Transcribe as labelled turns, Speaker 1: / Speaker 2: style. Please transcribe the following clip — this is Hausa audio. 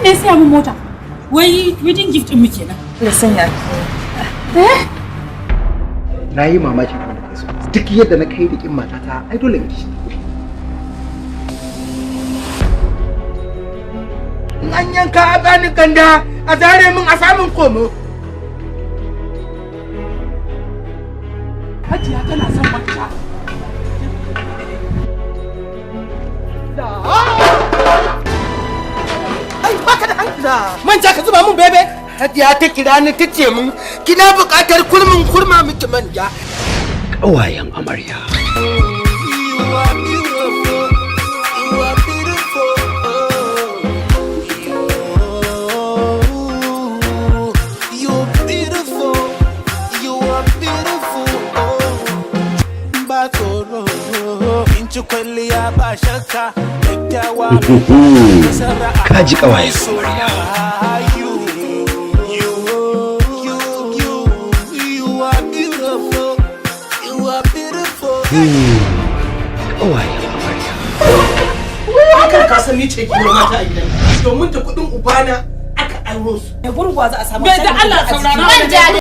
Speaker 1: Da ya siya min mota. Wai wedding gift din mu kenan.
Speaker 2: Ya sanya.
Speaker 3: Na yi mamakin abin da kai so. Duk yadda na kai da kin matata, ai dole in kishi.
Speaker 4: In an yanka a bani ganda, a zare min a samun komo.
Speaker 5: Hajiya tana son manja.
Speaker 4: Ai baka da hankali. Manja ka zuba mun bebe. Hajiya ta kira ni ta ce min kina buƙatar kurmin kurma miki manja.
Speaker 3: Ƙawayen amarya.
Speaker 4: You are beautiful. You are beautiful.
Speaker 6: You're beautiful. You are beautiful. Ba tsoro. In ci kwalliya ba shakka. Kyakkyawa.
Speaker 3: Ka ji ƙawayen amarya.
Speaker 6: You, you, you, you, you are beautiful. You are beautiful.
Speaker 3: Ƙawayen amarya.
Speaker 5: Hakan ka san ni ce kiwo mata a gidan. Domin da kuɗin ubana aka aro su.
Speaker 2: Gurguwa za a samu.
Speaker 1: Bai da Allah, saurara.
Speaker 7: Manja.